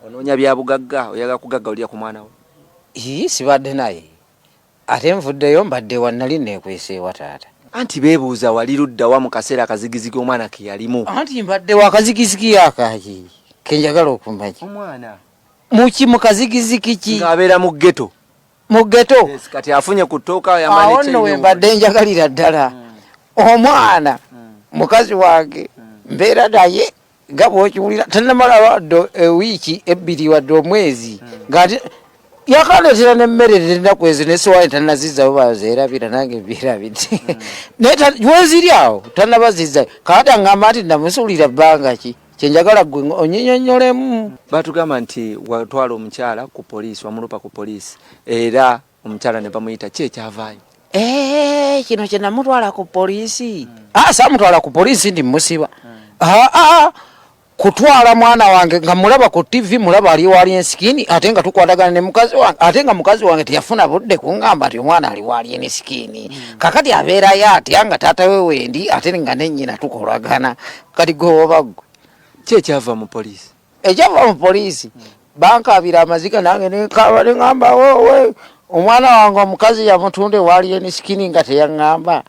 Onoonya bya bugagga, oyagala kugaggawalira ku mwana wo? Ii, Sibadde naye ate nvuddeyo mbadde wa nali neekwese wa taata. Anti beebuuza wali ludda wa mu kaseera akazigizigi omwana ke yalimu. Anti mbadde wa kazigizigi akaaki ke njagala okumanya. Omwana. Muki mu kazigizigi ki? Ng'abeera mu ghetto. Mu ghetto. Yes, kati afunye ku ttooka ayambala ne Awo nno we mbadde njagalira ddala. Omwana mukazi wange mbeera naye nga bw'okiwulira tannamala wadde ewiiki ebbiri wadde omwezi ng'ate yakaleetera n'emmere ennaku ezo n'essowaani tannazizzayo bazeerabira nange mbyerabidde naye weziri awo tannabazizzayo kaata aŋŋamba nti namusuulira bbanga ki kye njagala ggwe onyinyonnyolemu. Baatugamba nti watwala omukyala ku poliisi, wamulopa ku poliisi era omukyala ne bamuyita, ki ekyavaayo? Eeh, kino kye namutwala ku poliisi. Ah, saamutwala ku poliisi nti mmusiba. Ah, ah, kutwala mwana wange nga mulaba ku TV, mulaba ali wali ensikini ate nga tukwatagana ne mukazi wange ate nga mukazi wange teyafuna budde kungamba nti omwana ali wali ensikini. Kakati abeerayo atya nga taata we wendi ate nga ne nnyina tukolagana. Kati gwe oba gwe. Ki ekyava mu poliisi? Ekyava mu poliisi bankaabira amaziga nange nenkaaba neŋamba wowe omwana wange omukazi yamutunda ewa Alien Skin nga teyaŋŋamba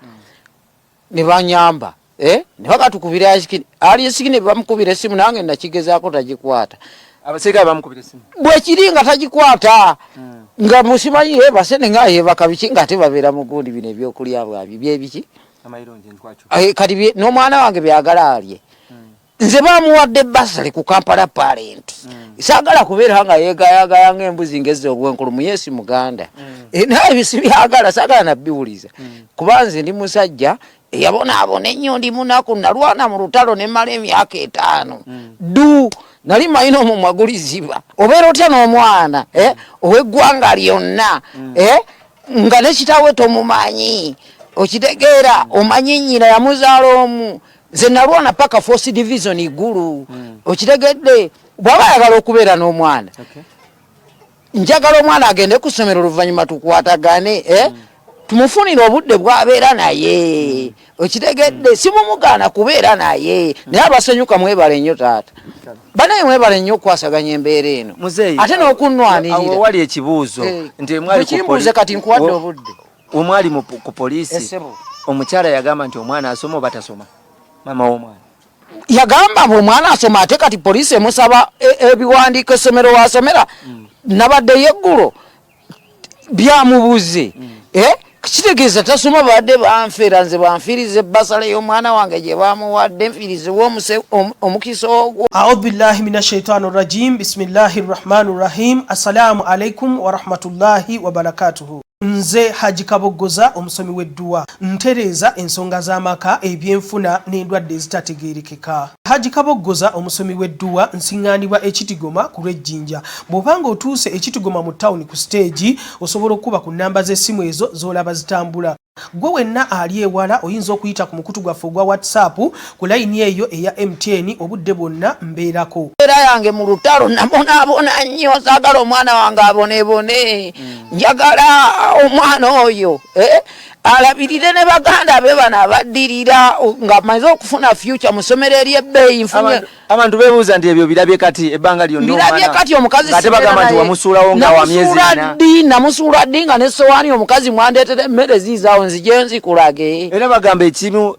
ne banyamba eh? ne bakatukubira Skin Alien Skin bamukubira essimu nange nakigezaako tagikwata. Abaserikale bamukubira essimu? Bwekiri nga tagikwata nga musimanyi yebase ne nga yebaka biki nga ate babeera mu gundi bino ebyokulya bwabyo byebiki kati n'omwana wange byagala alye. Nze bamuwadde bursary ku Kampala Parent. Saagala kubeera nga yeegayagaya ng'embuzi ng'ezza obwenkulu mu Yesu Muganda. Naye ebyo sibyagala, saagala na biwuliza. Kuba nze ndi musajja eyabonaabona ennyo, ndi munaku, nalwana mu lutalo ne mmala emyaka etaano. Ddu nali mmanyi n'omumwa guliziba. Obeera otya n'omwana ow'eggwanga lyonna nga ne kitaawe tomumanyi, okitegeera, omanyi nnyina yamuzaala omu. Nze nalwana paka fourth division Igulu. Okitegedde, bw'aba ayagala okubeera n'omwana, njagala omwana agende ku ssomero oluvannyuma tukwatagane, tumufunire obudde bw'abeera naye. Okitegedde, simumugaana kubeera naye, naye abasanyuka mwebale nnyo taata. Banaye mwebale nnyo okukwasaganya embeera eno. Muzeeyi, ate n'okunnwanirira. Awo wali ekibuuzo nti mwali ku Mukimbuuze kati nkuwadde obudde. Omwali ku poliisi, omukyala yagamba nti omwana asoma oba tasoma? Maama w'omwana yagamba mbu omwana asoma, ate kati poliisi emusaba ebiwandiiko essomero w'asomera. Nabaddeyo eggulo byamubuze. Kitegeeza tasoma, badde banfera nze banfiiriza ebbasale y'omwana wange gye bamuwadde, nfiiriziwe omukisa ogwo. Audhu billahi minash shaitani rajim. Bismillahi rahmani rahim. Assalamu alaikum warahmatullahi wabarakatuhu. Nze Haji Kaboggoza, omusomi w'edduwa, ntereeza ensonga z'amaka, ebyenfuna n'endwadde ezitategeerekeka. Haji Kaboggoza, omusomi w'edduwa, nsiŋŋaanibwa e Kitigoma ku lw'e Jjinja. Bw'oba ng'otuuse e Kitigoma mu ttawuni ku siteegi, osobola okukuba ku nnamba z'essimu ezo z'olaba zitambula. Ggwe wenna ali ewala oyinza okuyita ku mukutu gwaffe ogwa WhatsApp ku layini eyo eya MTN obudde bwonna mbeerako. Embeera yange mu lutalo nabonaabona nnyo, saagala omwana wange aboneebone. Njagala omwana oyo alabirire ne baganda be bano abaddirira ng'amaze okufuna future mu ssomero ery'ebbeeyi nfunye. Abantu beebuuza nti ebyo birabye kati ebbanga lyonna Mbirabye omwana kati omukazi ng'ate bagamba nti sibeera naye. wamusuulawo nga wa myezi Namusuula ena. ddi, namusuula ddi nga n'essowaani omukazi mwandeetera emmere ziizaawo nzije nzikulage. Era bagamba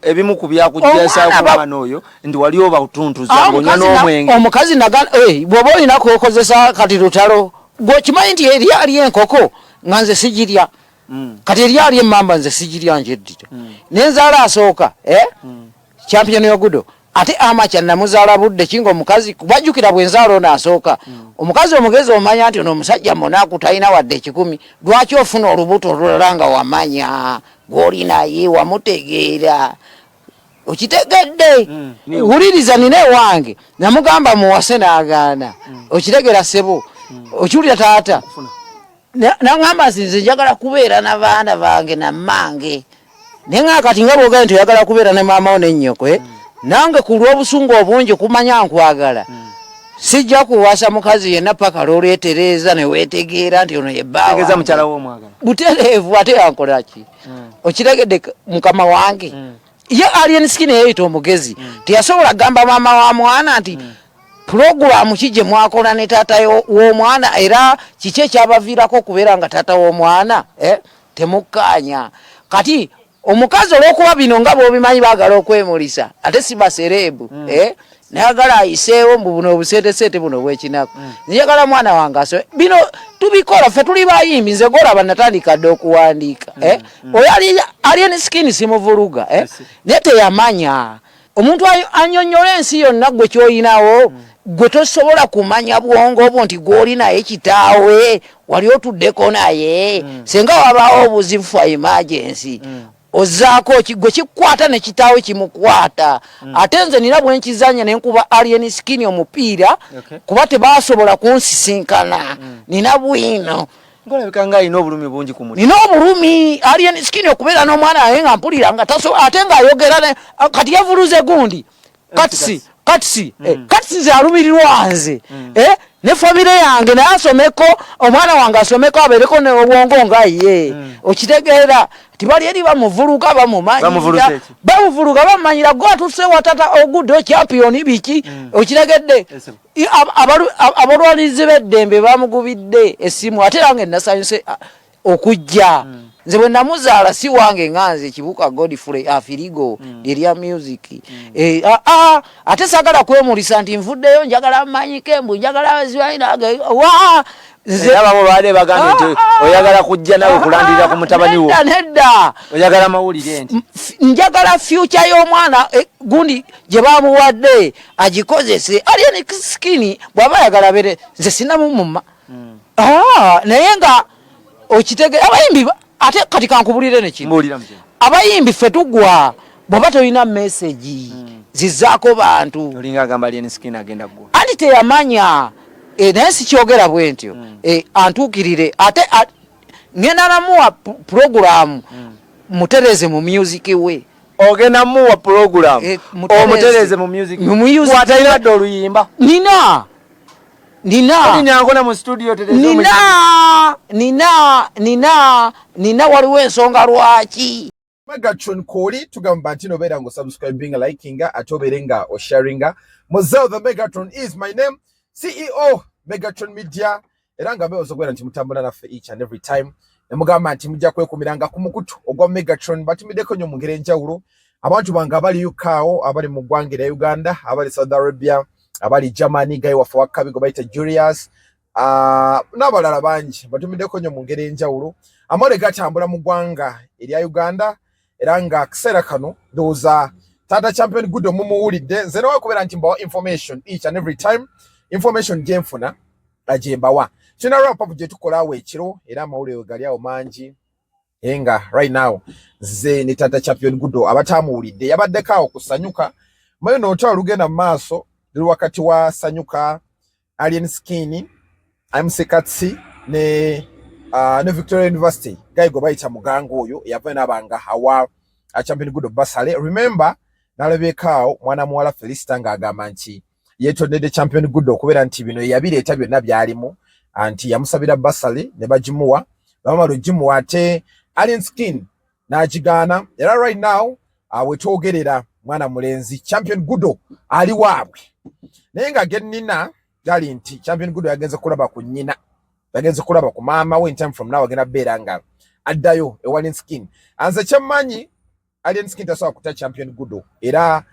ebimu ku byakugyasaako Omwana ba- omwana oyo nti wali obatuntuza Ah, ng'onywa omukazi na- n'omwenge. Omukazi naga, bw'oba olina kwokozesa kati lutalo, gwe okimanyi nti eri ali enkoko nga nze sigirya. Kati eri ali emmamba nze sigirya njeddira. Ne nzaala asooka, Champion Ogudo. Ate Amacha namuzaala budde ki ng'omukazi, bajjukira bwe nzaala ono asooka. Omukazi omugezi omanya nti ono omusajja munaku talina wadde ekikumi, lwaki ofuna olubuto olulala nga wamanya gw'oli naye wamutegeera? Okitegedde? Wuliriza, nina ewange namugamba muwase n'agaana. Okitegeera ssebo? Okiwulira taata? Nangamba nti nze njagala kubeera na baana bange na mmange. Naye nga kati nga bw'ogambye nti oyagala kubeera ne maama wo ne nnyoko, nange ku lw'obusungu obungi kumanya nkwagala, sijja kuwasa mukazi yenna paka lw'olwetereeza ne weetegeera nti ono ye bba Tegeeza wange. mukyala wo omwagala. Butereevu ate yankola ki? Okitegedde mukama wange? Ye Alien Skin yeeyita omugezi, teyasobola kugamba maama wa mwana nti Pulogulaamu ki gye mwakola ne taata w'omwana, era kiki ekyabaviirako okubeera nga taata w'omwana temukkaanya? Kati omukazi olw'okuba bino nga bw'obimanyi baagala okwemulisa, ate si basereebu, nayagala ayiseewo mbu buno obuseeteseete buno obw'ekinaku. Njagala mwana wange asome. Bino tubikola ffe, tuli bayimbi. Nze golaba natandika dda okuwandiika. Oyo Alien Skin simuvuluga, naye teyamanya. Omuntu anyonnyola ensi yonna gwe ky'olinawo, gwe tosobola kumanya bwongo bwo nti gw'oli naye kitaawe wali otuddeko naye. Singa wabaawo obuzibu for emergency, ozzaako ki? Gwe kikukwata ne kitaawe kimukwata. Ate nze nina bwe nkizanya ne nkuba Alien Skin omupiira, kuba tebasobola kunsisinkana. Nina bwino. Ng'olabika nga alina obulumi bungi ku mutima. Nina obulumi Alien Skin okubeera n'omwana naye nga mpulira nga taso, ate ng'ayogera kati yavuluze gundi Katsi, Katsi, Katsi nze alumirirwa nze, ne famire yange, naye asomeko, omwana wange asomeko, abeereko n'obwongo nga ye. Okitegeera nti bali eri bamuvuluga, bamumanyira, bamuvuluga, bamumanyira gwe atuse watata ogudde champion biki. Okitegedde? Abalwanirizi b'eddembe bamugubidde essimu, ate era nga nasanyuse okujja. Nze bwe namuzaala si wange, nga nze Kibuka Godfrey Afirigo, erya music. Ate saagala kwemulisa nti nvuddeyo njagala mmanyike, mbu njagala ziwainage wa. Nze abamu baade bagambye nti oyagala kujja nawe kulandirira ku mutabani wo. Nedda, nedda. Oyagala mawulire nti njagala future y'omwana, gundi gye bamuwadde agikozese. Alien Skin bw'aba ayagala abere, nze sinamumuma. Naye nga okitege abayimbi, ate kati kankubulire ne kino. Mbuulira mzee. Abayimbi ffe tugwa bw'oba tolina message zizaako bantu. Olinga agamba Alien Skin agenda ggwa. Anti teyamanya, naye sikyogera bwe ntyo. Antuukirire ate ngenda namuwa puroguramu, mutereze mu music we. Ogenda muwa puroguramu omutereze mu music. Mu music. Watalina dde oluyimba. Nina. Nina. Nina mu studio tereze. Nina, nina, nina, nina, waliwo ensonga lwaki. Megatron Koli tugamba nti nobeera nga osubscribinga, likinga, ate obeere nga osharinga. Mozell the Megatron is my name, CEO Megatron Media, era nga mbeebaza okubeera nti mutambula naffe each and every time, ne mugamba nti mujja kwekumiranga ku mukutu ogwa Megatron. Batumiddeko nnyo mu ngeri enjawulo abantu bange abali UK awo, abali mu ggwanga erya Uganda, abali Saudi Arabia, abali Germany, guy waffe wakabi gwe bayita Julius, n'abalala bangi, batumiddeko nnyo mu ngeri enjawulo. Amawulire gatambula mu ggwanga erya Uganda, era nga akaseera kano ndowooza taata Champion Gudo mumuwulidde. Nze nawe kubeera nti mbawa information each and every time, information gye nfuna gye mbawa. Tulina wrap up gye tukola awo ekiro, era amawulire gali awo mangi, naye nga right now nze ne taata Champion Gudo. Abatamuwulidde, yabaddeko awo ku Sanyuka mayo nootwala olugenda mu maaso luli wakati wa Sanyuka, Alien Skin, MC Katsi ne Victoria University guy gwe bayita Muganga, oyo yava n'abanga awa Champion Gudo basale. Remember, nalabyeko awo mwana muwala Felista ng'agamba nti yeetondedde Champion Gudo okubeera nti bino yabireeta byonna byalimu, nti yamusabira basale ne bagimuwa, bamala ogimuwa ate Alien Skin n'agigaana. Era right now wetwogerera mwana mulenzi Champion Gudo ali waabwe, naye nga gennina gali nti Champion Gudo yagenze kulaba ku nnyina, yagenze kulaba ku maama we. In time from now agenda beera nga addayo ewa Alien Skin. Anze kyemmanyi, Alien Skin tasobola kuta Champion Gudo, era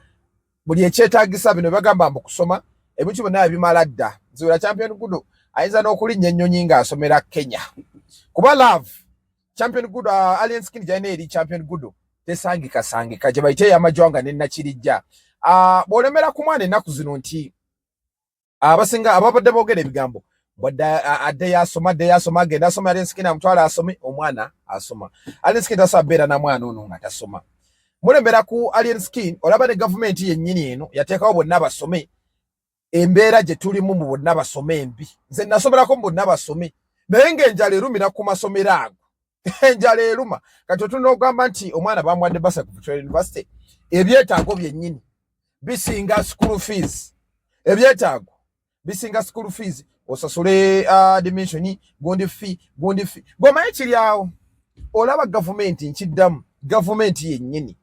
buli ekyetaagisa bino bagamba mbu kusoma ebintu byonna bimala dda. Nziwera Champion Gudo ayinza n'okulinnya ennyonyi ng'asomera Kenya, kuba love Champion Gudo, Alien Skin gyalina eri Champion Gudo tesangika sangika, gye bayita ey'amajwanga ne Nakirijja. Bw'olemera ku mwana ennaku zino nti abasinga ababadde boogera ebigambo adde yasoma, adde yasoma, agenda asoma, Alien Skin amutwala asome, omwana asoma. Alien Skin tasobola beera na mwana ono nga tasoma. Mulembera ku Alien Skin, olaba ne gavumenti yennyini eno yateekawo bonna basome. Embeera gye tulimu mu bonna basome embi. Nze nasomerako mu bonna basome, naye ng'enjala erumira ku masomero ago, enjala eruma. Kati otulina okugamba nti omwana bamuwadde bursary ku Victoria University, ebyetaago byennyini bisinga school fees, ebyetaago bisinga school fees. Osasule admission, gundi fee, gundi fee, gwomanyi kiri awo. Olaba gavumenti, nkiddamu, gavumenti yennyini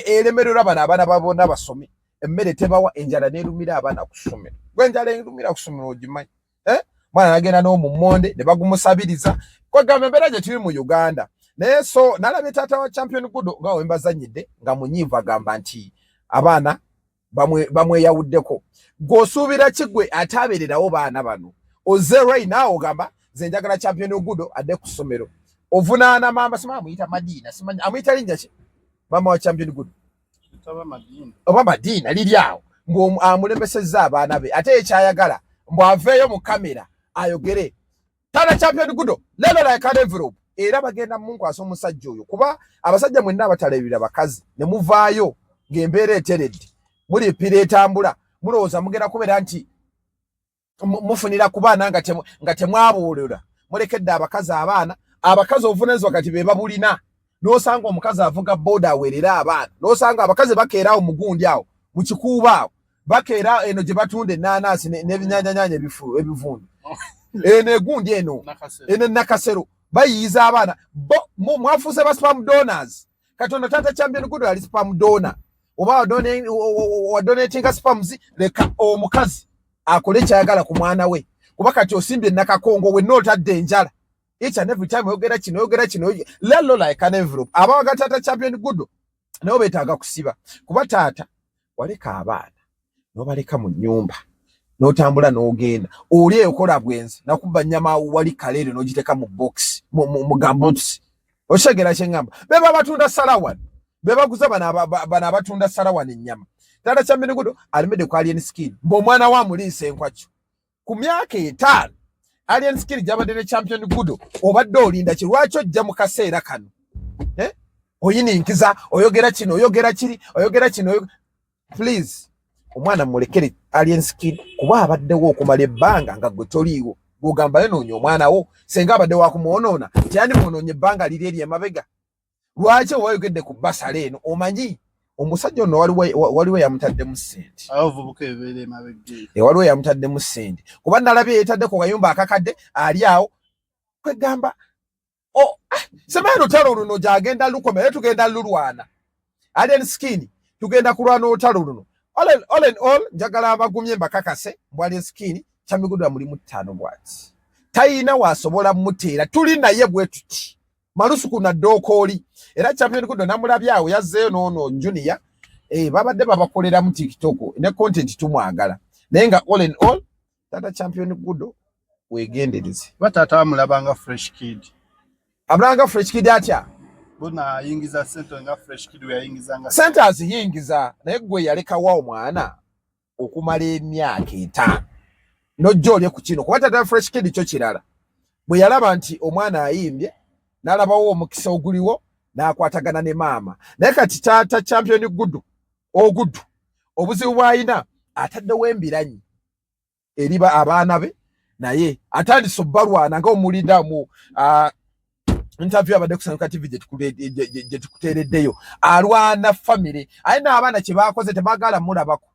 eremererwa bano abaana ba bonna basome. Emmere tebawa, enjala n'erumira abaana ku ssomero. Gwe enjala erumira ku ssomero ogimanyi, eh? Mwana nagenda n'omummonde ne bagumusabiriza. Kwegamba embeera gye tuli mu Uganda. Naye so nalabye taata wa Champion Gudo nga wembazanyidde nga munyiivu, agamba nti abaana bamweyawuddeko. Gw'osuubira ki gwe ate abeererawo baana bano? Oze right now ogamba nze njagala Champion Gudo adde ku ssomero, ovunaana maama. Simanyi amuyita Madiina, simanyi amuyita linnya ki maama wa Champion Gudo oba Madiina liri awo, mbu amulemesezza abaana be, ate ekyayagala mbu aveeyo mu kamera ayogere. Tana Champion Gudo lelo like an envelope, era bagenda munkwasa omusajja oyo, kuba abasajja mwenna abatalabirira bakazi ne muvaayo ng'embeera eteredde, mulipira etambula, mulowooza mugenda kubeera nti mufunira ku baana nga temwabuulira. Mulekedde abakazi abaana. Abakazi obuvunanyizibwa kati be babulina. N'osanga omukazi avuga boda aweerera abaana, n'osanga abakazi bakeera awo mugundi awo mu kikuubo awo, bakeera eno gye batunda ennaanansi n'ebinyanyanyaanya ebivundu, eno egundi eno eno Nakasero, bayiyiza abaana bo. Mwafuuse ba sperm donors. Katonda taata Champion Gudo ali sperm donor oba wadonatinga sperms. Leka omukazi akole kyayagala ku mwana we, kuba kati osimbye nakakongo wenna otadde enjala. Each and every time oyogera kino, oyogera kino, lelo like an envelope. Abawaga taata Champion Gudo nabo beetaaga kusiba, kuba taata waleka abaana n'obaleka mu nnyumba n'otambula n'ogenda oli eyokola bwenzi nakuba nnyama wali kaleere n'ogiteeka mu box mu gumboots. Okitegera kyeŋŋamba? Beba batunda salawani, bebaguza bano abatunda salawani ennyama. Taata Champion Gudo alemedde ku Alien Skin, mbu omwana wa amuliisa enkwakyo ku myaka 5. Alien Skin gyabadde ne Champion Gudo, obadde olinda ki? Lwaki ojja mu kaseera kano, eh? Oyininkiza, oyogera kino, oyogera kiri, oyogera kino. Please, omwana mulekere Alien Skin, kuba abaddewo okumala ebbanga nga gwe toliiwo. Gwogamba yonoonya omwana wo, senga abadde wakumwonoona, teyandimwonoonye ebbanga liri eri emabega. Lwaki oba oyogedde ku basala eno? Omanyi omusajja ono waliwo yamutaddemu ssente, waliwo yamutaddemu ssente, kuba nalabye yeetadde ku kayumba akakadde ali awo. Kwegamba oh, ah, semaye lutalo luno gyagenda lukoma, era tugenda lulwana. Alien Skin tugenda kulwana olutalo luno. All in all, njagala abagumye mbakakase mbu Alien Skin kyamigudwa mulimu ttaano bwati tayina wasobola muteera. Tuli naye bwe tuti malusuku na dookooli. Era Champion Gudo namulabye awo yazzeeyo n'ono Junior, eh, babadde babakoleramu TikTok ne content. Tumwagala, naye nga all in all, tata Champion Gudo wegendereze. Bataata bamulabanga Fresh Kid. Amulabanga Fresh Kid atya? Bona ayingiza sente nga Fresh Kid we yayingizanga. Sente aziyingiza, naye gwe yalekawa omwana okumala emyaka 5 nojja olye ku kino? Kuba tata Fresh Kid kyo kirala, bwe yalaba nti omwana ayimbye n'alabawo omukisa oguliwo n'akwatagana ne maama. Naye kati taata Champion Gudu ogudu obuzibu bw'alina, ataddewo embiranyi eriba abaana be, naye atandise obbalwana nga omulinda mu interview abadde kusanuka TV gye tukuteereddeyo. Alwana famire, aye n'abaana kye baakoze tebagala mulabako.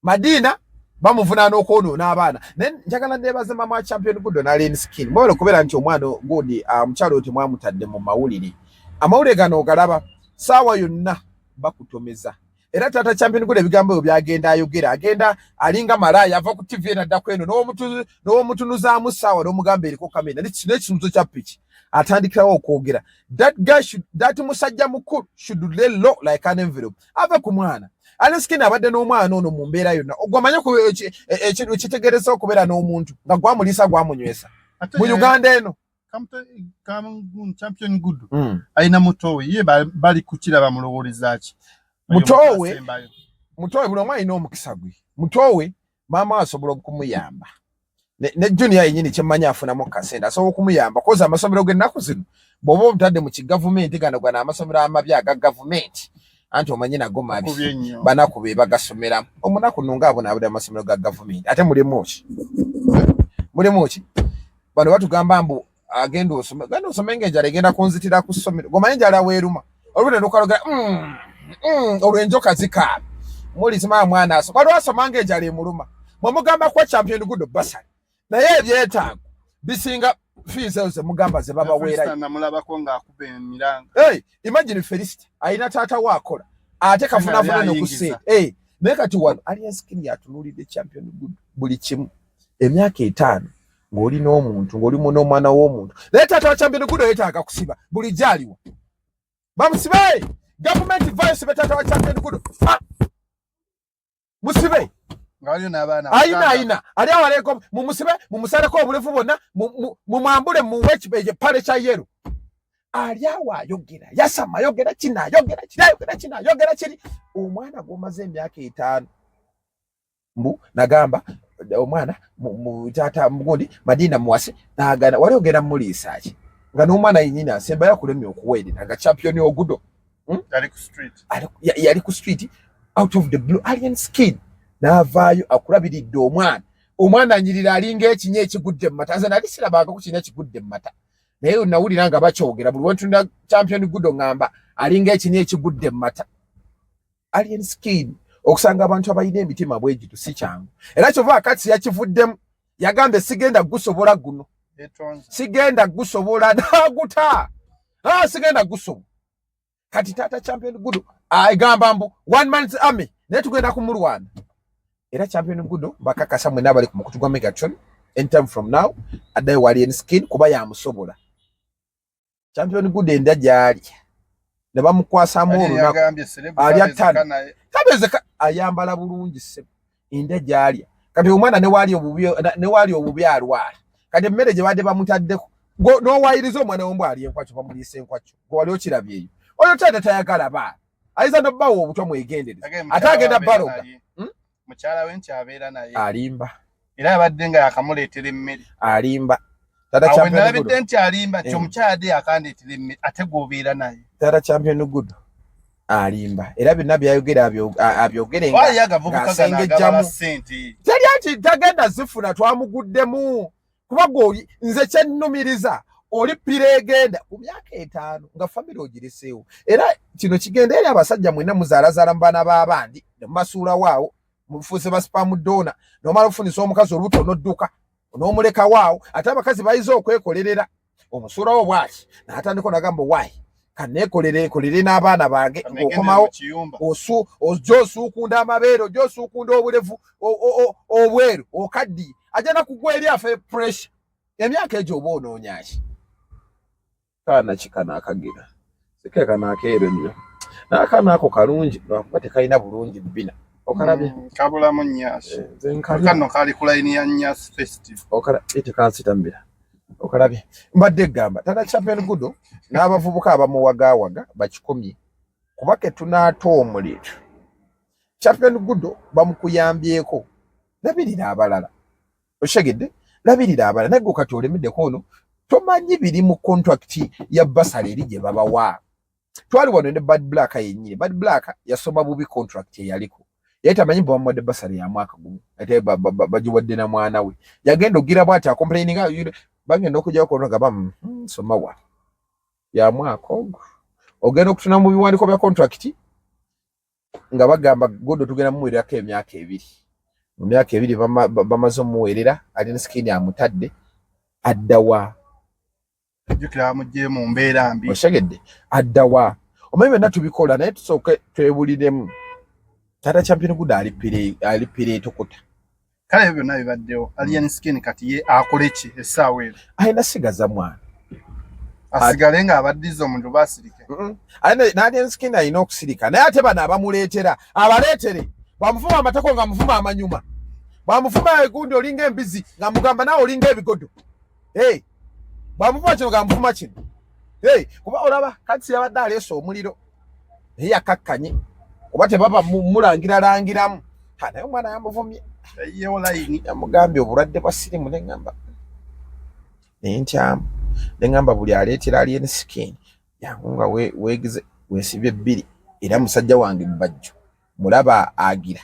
Madiina bamuvunaana okwonoona abaana. Naye njagala neebaze mama wa Champion Gudo n'Alien Skin mwebale okubeera nti omwana gundi, omukyalo oyo temwamutadde mu mawulire. Amawulire gano ogalaba saawa yonna bakutomeza. Era taata Champion Gudo ebigambo ebyo byagenda ayogera, agenda alinga malaaya ava ku TV enaddako eno n'omutunuzaamu saawa n'omugamba eriko kamera n'ekisunzo kya piki, atandikirawo okwogera. That guy should, that musajja mukulu should lay low like an envelope, ave ku mwana. Alien Skin abadde n'omwana ono mu mbeera yonna. Gwamanye ekitegereza okubeera n'omuntu nga gwamuliisa gwamunywesa mu Uganda eno. Champion Gudo alina mutowe ye, bali kukiraba mulowooleza ki? Mutowe, mutowe, buli omu alina omukisa gwe. Mutowe maama asobola okumuyamba ne Junior yenyini kyemmanyi afunamu kasente, asobola okumuyamba koza amasomero g'ennaku zino. Bw'oba omutadde mu kigavumenti, gano gano amasomero amabi aga gavumenti, anti omanyi nago mabi, banaku be bagasomeramu. Omunaku nno ng'abonaabudde amasomero ga gavumenti, ate mulimu ki? Mulimu ki? Bano batugamba mbu agenda osome, genda osome ng'enjala egenda kunzitira ku ssomero. Gomanyi enjala weeruma, olubune lukalogera olwo enjoka zikaaba muli simaya mwana asoma. Waliwo asoma ng'enjala emuluma. Mwemugamba kuwa Champion Gudo basale, naye ebyetaago bisinga fees ezo zemugamba ze babaweerayo. Namulabako ng'akuba emiranga. Hey, imagine Felicity alina taata we akola ate kafunafuna nokusente. Hey, Naye kati wano Alien Skin yatunuulidde Champion Gudo buli kimu. Emyaka 5 ng'oli n'omuntu, ng'oli n'omwana w'omuntu. Naye taata wa Champion Gudo yeetaaga kusiba bulijjo aliwa. Bamusibe! Gavumenti vaayo sibe taata wa Champion Gudo. Musibe! Ayina ayina ali awaleko mumusibe mumusaleko obulevu bwonna mumwambule muwe ekipale kya yero. Ali awo ayogera yasama ayogera kino ayogera kiri ayogera kino ayogera kiri. Omwana gw'omaze emyaka 5 mbu nagamba omwana taata mugundi Madina muwase nagana wali ogenda muliisa ki nga n'omwana yennyini asembayo akulemye okuweerera nga Champion Ogudo. Yali ku street out of the blue Alien Skin n'avaayo akulabiridde omwana. Omwana anyirira alinga ekinya ekigudde mu mata. Nze nali sirabanga ku kinya ekigudde mu mata, naye nawulira nga bakyogera buli wentunda Champion Gudo ngamba alinga ekinya ekigudde mu mata. Alien Skin okusanga abantu abalina emitima bwe gito si kyangu. Era kyova akati yakivuddemu yagambye sigenda gusobola guno, sigenda gusobola n'aguta, sigenda gusobola. Kati taata Champion Gudo agamba mbu one man's army naye tugenda kumulwana. Era Champion Gudo bakakasa mwenna abali ku mukutu gwa Megatron anytime from now addayo wa Alien Skin kuba yamusobola. Champion Gudo endya gy'alya ne bamukwasaamu olunaku alya ttano tabezeka ayambala bulungi ssebo endya gy'alya. Kati omwana ne waali obubi alwala. Kati emmere gye badde bamutaddeko n'owayiriza omwana wo mbu alya enkwakyo bamuliisa enkwakyo gwe wali okirabye eyo. Oyo taata tayagala baana ayinza n'obbawa obutwa mwegendereza ate agenda baloga. Mukyala we nti abeera naye alimba era abadde nga yakamuleetera emmere alimba. Tata Champion Gudo nti alimba ti omukyala adde yakandeetera emmere ate gw'obeera naye. Tata Champion Gudo alimba era byonna byayogera abyogere ng'asengejjamu. Teri ati tagenda zifuna twamuguddemu kuba gwe nze kyennumiriza oli pira egenda ku myaka 5 nga famire ogireseewo. Era kino kigenda eri abasajja mwenna muzaalazaala mu baana b'abandi ne mubasuulawo awo mufuuse ba sperm donor n'omala okufunisa omukazi olubuto n'odduka n'omulekawo awo. Ate abakazi bayize okwekolerera omusuulawo bw'ati n'atandika n'agamba waayi kanneekolere nkolere n'abaana bange ng'okomawo ojja osuukunda amabeere ojja osuukunda obulevu obweru okaddiye ajja nakugwa eri afe pressure. Emyaka egyo oba onoonya ki? Kaana ki kano akagira sikeekano akeeru ennyo n'akaana ako kalungi lwakuba tekalina bulungi bbina. Okalabye? Kabulamu nnyasi. Kano kali ku layini ya Nnyasi Festival. Tekansitambira. Okalabye? Mbadde gamba tata Champion Gudo n'abavubuka abamuwagaawaga bakikomye kuba ke tunaata omuliro. Champion Gudo bamukuyambyeko labirira abalala. Oshegedde labirira abalala naye gwe kati olemeddeko ono tomanyi biri mu contract ya basale eri gye babawa. Twali wano ne Bad Black yennyini. Bad Black yasoma bubi contract eyaliko. Yali tamanyi mbu bamuwadde basale ya mwaka gumu ate bagiwadde na mwana we. Yagenda ogira bw'ati acomplaininga bagenda okugyawo contract nga soma wa ya mwaka ogwo. Ogenda okutuna mu biwandiiko bya contract nga bagamba Gudo tugenda mumuwererako emyaka 2. Mu myaka 2 bamaze omuwerera Alien Skin amutadde addawa. Jjukira bamugye mu mbeera mbi. Oshegedde addawa. Omanyi byonna tubikola naye tusooke twebuliremu. Tata Champion Gudo alipira etokota. Kale ebyo byonna bibaddewo. Alien Skin kati ye akole ki essaawa eno? Alina sigaza mwana. Asigale ng'abaddiza omuntu basirike. Alien Skin alina okusirika naye ate bano abamuleetera abaleetere bwamuvuma amatako nga muvuma amanyuma bwamuvuma egundi olinga embizi nga mugamba naawe olinga ebigodo. Bwamuvuma kino nga muvuma kino. Kuba olaba kati yabadde aleese omuliro naye yakakkanye kuba tebaba mulangira-langiramu. Naye omwana yamuvumye yamugambye obulwadde bwa sirimu ne ŋŋamba naye ntyamu ne ŋŋamba buli aleetera Alien Skin yangu nga weegize weesibye 2 era musajja wange Bajjo mulaba agira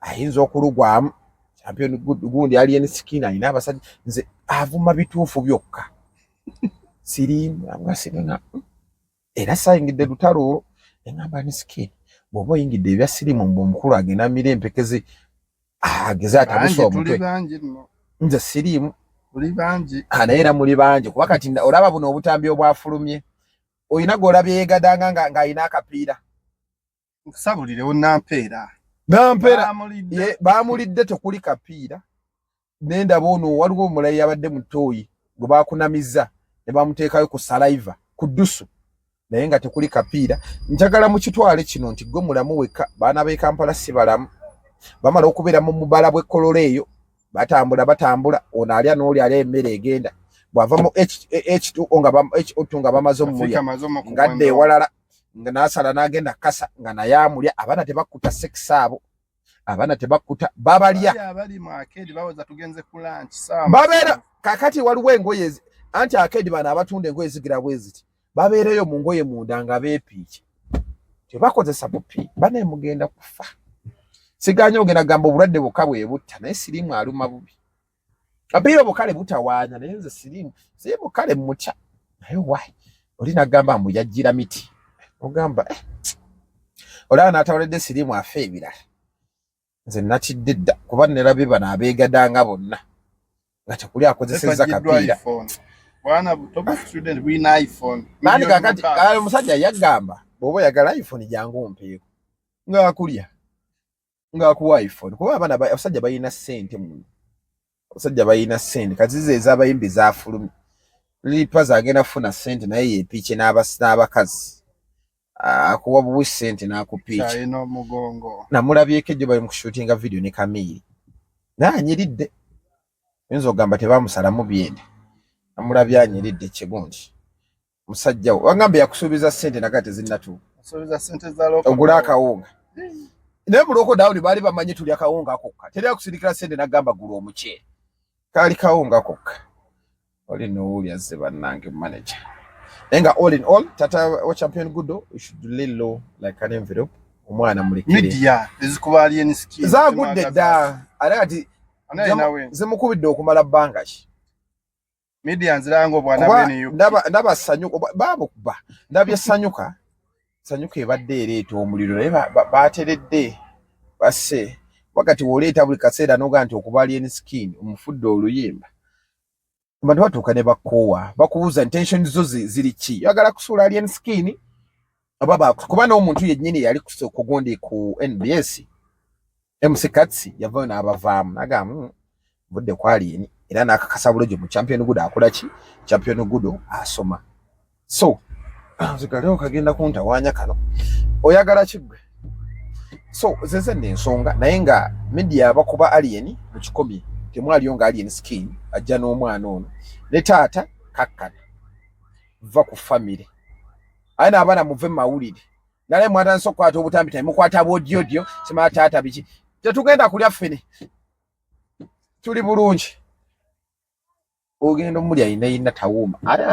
ayinza okulugwamu. Champion gundi Alien Skin alina abasajja nze avuma bituufu byokka sirimu nga sirina era sayingidde lutalo olwo ne ŋŋamba Alien Skin bw'oba oyingidde ebya sirimu mbu omukulu agenda amira empeke ze ageze atabuse omutwe. Nze siriimu naye era muli bangi kuba kati olaba buno obutambi obwafulumye olina gw'olabye yeegadanga ng'alina akapiira. Nkusabulirewo nampeera. Nampeera bamulidde tekuli kapiira nendaba ono waliwo omulayi yabadde mu ttooyi gwe bakunamizza ne bamuteekayo ku saliva ku ddusu naye nga tekuli kapiira. Njagala mukitwale kino nti gwe mulamu wekka, baana b'e Kampala si balamu, bamala okubeera mu mubala bw'ekkololo eyo batambula batambula, ono alya n'oli alya emmere egenda bw'ava mu H2O nga H2 nga bamaze omulya ngadda ewalala nga n'asala n'agenda kasa nga naye amulya. Abaana tebakkuta sex abo abaana tebakkuta babalya babeera kakati waliwo engoye anti akedi bano abatunda engoye zigira bwe ziti babeereyo mu ngoye munda nga beepiikye tebakozesa bupi banaye mugenda kufa siganya ogenda gamba obulwadde bwokka bwe butta naye siriimu aluma bubi apiira obukale butawaanya naye nze siriimu siriimu kale mutya naye why oli nagamba mbu yajjira miti ogamba eh. Olaba n'atawaledde siriimu afa ebirala nze natidde dda kuba nerabye bano abeegadanga bonna nga tekuli akozesezza kapiira nandi kakati omusajja yagamba bw'oba oyagala iphone jangu ompeeko ng'akulya ng'akuwa iphone kuba abaana abasajja balina ssente muno abasajja balina ssente kati zizo ez'abayimbi zafulumye lipaza agenda kufuna ssente naye yepiike n'abakazi akuwa buwi ssente n'akupiica namulabyeko ejjo bali mu kushutinga vidiyo ne kamiiri naye anyiridde oyinza okugamba tebamusalamu byenda namulabye anyiridde kigundi musajja wo wangamba yakusuubiza ssente naga tezinnatuuka ogula akawunga naye mu lockdown baali bamanyi tulya kawunga kokka teri akusindikira ssente nagamba gula omuceere kaali kawunga kokka oli nowuli azze bannange manager naye nga all in all tata wa champion gudo you should lay low like an envelope omwana mulekere zagudde dda ate kati zimukubidde okumala bbanga ki Media nziranga obwana bwe ni ndaba ndaba sanyuka babo kuba ndabye sanyuka sanyuka ebadde ereeta omuliro naye bateredde basse wakati woleeta buli kaseera noga nti okuba alien skin omufudde oluyimba abantu batuuka ne bakoowa bakubuuza intention zo ziri ki oyagala kusuula alien skin oba kuba n'omuntu yennyini yali kugundi ku NBS MC Katsi yavayo n'abavaamu n'agamba budde ku alien era n'akakasa bulungi mu champion gudo akola ki champion gudo asoma so nzigalewo kagenda kuntawaanya kano oyagala ki ggwe so zeze nensonga naye nga media abakuba alien mu kikomi temwaliyo nga alien skin ajja n'omwana ono ne taata kakkana va ku famire aye n'abaana muve mu mawulire nale mwatandise okukwata obutambi tayi mukwata bwodyodyo simala taata biki tetugenda kulya ffene tuli bulungi ogenda omulya yina yina tawuuma ate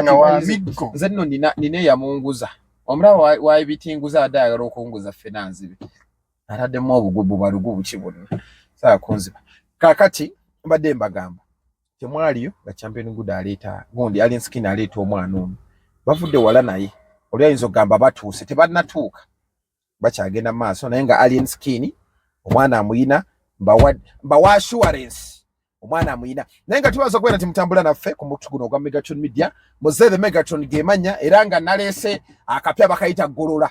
nze nno nina eyamunguza omulaba wabitinguza adde ayagala okunguza ffena nzibe ataddemu obugubu balugu buki bwonna saa kunziba kakati mbadde mbagamba temwaliyo nga champion good aleeta gundi alien skin aleeta omwana ono bavudde wala naye oli ayinza okugamba batuuse tebannatuuka bakyagenda mu maaso naye nga alien skin omwana amuyina mbawa assurance omwana amuyina naye nga tubaza okubeera nti mutambula naffe ku mukutu guno ogwa Megatron Media muze the Megatron gemanya era nga naleese akapya bakayita golola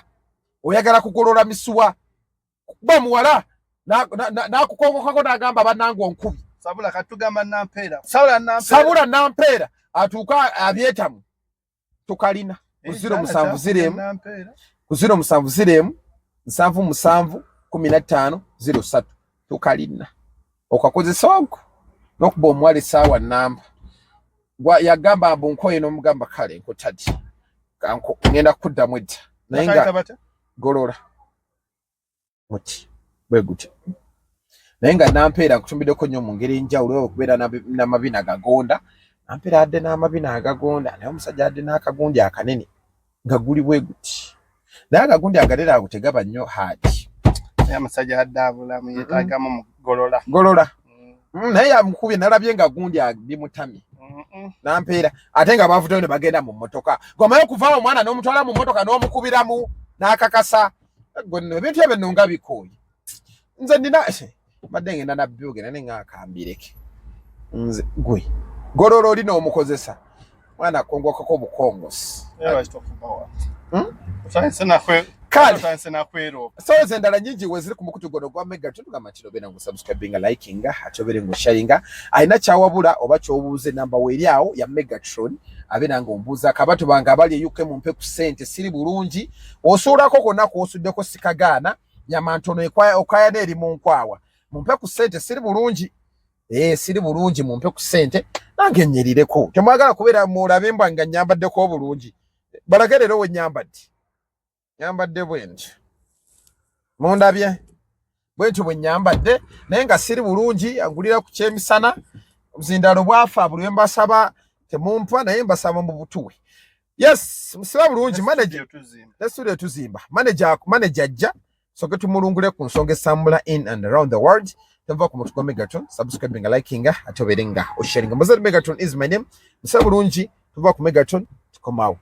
oyagala kugolola misuwa kuba muwala nakukongokako nagamba banange onkubi sabula katugamba nampeera sabula nampeera sabula nampeera atuuka abyetamu tukalina ku 0 7 0 ku 0 7 0 77 15 03 tukalina okakozesa ogwo n'okuba omuwala essaawa namba yagamba mbu nkoye n'omugamba kale nkutadi ngenda kukuddamu edda naye nga golola muti bwe gutyo naye nga nampeera nkutumbiddeko nnyo mu ngeri enjawulo okubeera n'amabina gagonda nampeera adde n'amabina agagonda naye omusajja adde n'akagundi akanene nga guli bwe guti naye akagundi aganene ago tegaba nnyo haadi naye omusajja adde abulamu yeetaagamu mugolola golola naye yamukubye nalabye nga gundi bimutamye nampeera ate nga bavuddeyo ne bagenda mu mmotoka gomaye okuvaawo omwana n'omutwala mu mmotoka n'omukubiramu n'akakasa gwe nno ebintu ebyo nno nga bikooye nze nina mbadde ngenda nabyogera naye nga akambireke nze gwe golola oli n'omukozesa mwana akongokako obukongosi. Kale. Otandise nakweroopa. Stories endala nyingi weziri ku mukutu guno gwa Mega, tugamba nti obeera nga osubscribinga, likinga, ate obeere nga osharinga. Alina kyawabula oba kyobuuza, enamba weeri awo ya Megatron, abeera nga ombuuzaako. Abantu bange abali e UK, mumpe ku ssente, siri bulungi. Osuulako kwonna kwosuddeko, sikagaana, nyama ntono okayana eri mu nkwawa. Mumpe ku ssente, siri bulungi. Eh, siri bulungi, mumpe ku ssente nange nnyirireko. Temwagala kubeera mulabe mbwa nga nnyambaddeko obulungi. Balage leero we nnyambadde. Nyambadde bwe ntyo, mundabye bwe ntyo bwe nyambadde, naye nga siri bulungi. Angulira ku kyemisana, obuzindaalo bwafa. Buli we mbasaba temumpa, naye mbasaba mu butuwe. Yes, musiba bulungi. Manager ne studio tuzimba, manager, manager ajja soke tumulungule ku nsonga esambula in and around the world. Tova ku mutu gwa Megatron, subscribing, liking, ate obeere nga osharinga. Muzadde Megatron is my name. Musiba bulungi, tuva ku Megatron, tukomawo.